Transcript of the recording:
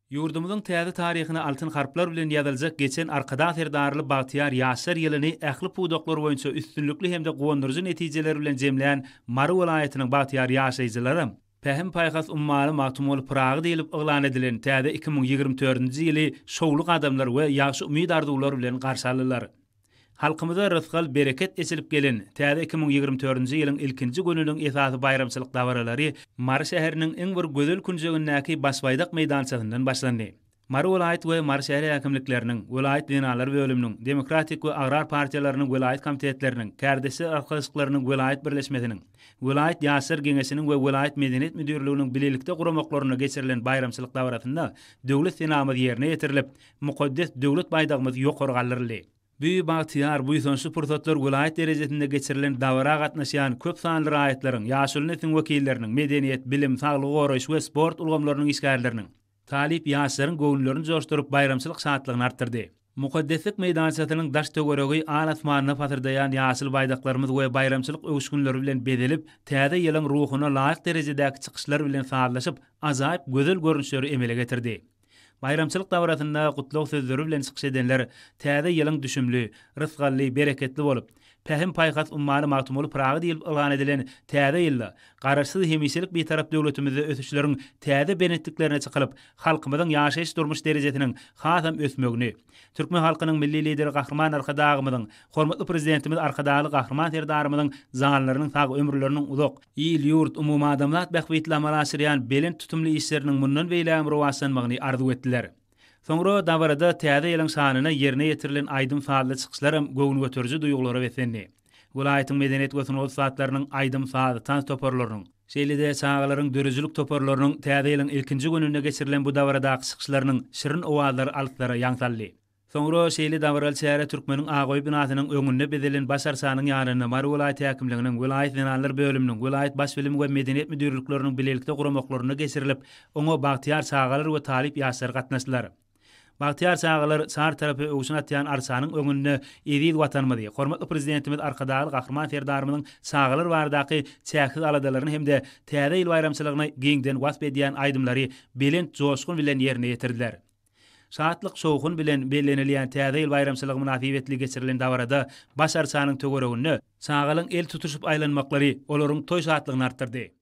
Ýurdumyzyň täze taryhyna altyn harplar bilen ýazyljak geçen Arkadag Serdarly bagtyýar ýaşlar ýylyny ähli pudaklar boýunça üstünlikli hem-de guwandyryjy netijeler bilen jemlän Mary welaýatynyň bagtyýar ýaşaýjylaram Pähim-paýhas ummany Magtymguly Pyragy diýlip yglan edilen täze 2024-nji ýyly şowly gadamlar we ýagşy umyt-arzuwlar bilen garşy aldylar. Halkymyza rysgal, bereket eçilip gelen täze 2024-nji ýylyň ilkinji gününiň esasy baýramçylyk dabaralary Mary şäheriniň iň bir gözel künjegindäki Baş baýdak meýdançasyndan başlandy. Mary welaýat we Mary şäher häkimlikleriniň, welaýat zenanlar bölüminiň, Demokratik we Agrar partiýalarynyň welaýat komitetleriniň, Kärdeşler arkalaşyklarynyň welaýat birleşmesiniň, welaýat Ýaşlar geňeşiniň we welaýat Medeniýet müdirliginiň bilelikde guramaklarynda geçirilen baýramçylyk dabarasynda Döwlet senamyz ýerine ýetirilip, mukaddes Döwlet baýdagymyz ýokary galdyryldy. Bu bagtyýar, buýsançly pursatlar welaýat derejesinde geçirilen dabara gatnaşýan köp sanly raýatlaryň, ýaşuly nesliň wekilleriniň, medeniýet, bilim, saglygy goraýyş we sport ulgamlarynyň işgärleriniň, talyp ýaşlaryň göwünlerini joşduryp, baýramçylyk şatlygyny artdyrdy. Mukaddeslik meýdançasynyň daş-töweregi al-asmanda pasyrdaýan ýaşyl baýdaklarymyz we baýramçylyk öwüşginleri bilen bezelip, Täze ýylyň ruhuna laýyk derejedäki çykyşlar bilen sazlaşyp, ajaýyp gözel görnüşleri emele getirdi. Baýramçylyk dabarasynda gutlag sözleri bilen çykyş edenler Täze ýylyň düşümli, rysgally, bereketli bolup, Pähim-paýhas ummany Magtymguly Pyragy diýlip yglan edilen Täze ýylda Garaşsyz, hemişelik Bitarap döwletimizde ösüşleriň täze belentliklerine çykylyp, halkymyzyň ýaşaýyş-durmuş derejesiniň hasam ösmegini, türkmen halkynyň Milli Lideri Gahryman Arkadagymyzyň, hormatly Prezidentimiz Arkadagly Gahryman Serdarymyzyň janlarynyň sag, ömürleriniň uzak, il-ýurt, umumadamzat bähbitli amala aşyrýan belent tutumly işleriniň mundan beýlägem rowaçlanmagyny arzuw etdiler. Soňra dabarada Täze ýylyň şanyna ýerine ýetirilen aýdym-sazly çykyşlaram göwün göteriji duýgulara beslendi. Welaýatyň medeniýet we sungat ussatlarynyň aýdym-saz, tans toparlarynyň, şeýle-de çagalaryň döredijilik toparlarynyň Täze ýylyň ilkinji gününde geçirilen bu dabaradaky çykyşlarynyň şirin owazlary alyslara ýaň saldy. Soňra şeýle dabaraly çäre Türkmeniň ak öýi binasynyň öňünde bezelen baş arçanyň ýanynda Mary welaýat häkimliginiň, welaýat zenanlar bölüminiň, welaýat Baş bilim we medeniýet müdirlikleriniň bilelikde guramaklarynda geçirilip, oňa bagtyýar çagalar we talyp ýaşlar gatnaşdylar. Bagtyýar çagalar çar tarapa öwşün atýan arçanyň öňünde eziz Watanymyzy, hormatly Prezidentimiz Arkadagly Gahryman Serdarymyzyň çagalar baradaky çäksiz aladalaryny hem-de Täze ýyl baýramçylygyny giňden wasp edýän aýdymlary belent joşgun bilen ýerine ýetirdiler. Şatlyk-şowhun bilen bellenilýän Täze ýyl baýramçylygy mynasybetli geçirilen dabarada baş arçanyň töwereginde çagalaryň el tutuşyp aýlanmaklary olaryň toý şatlygyny artdyrdy.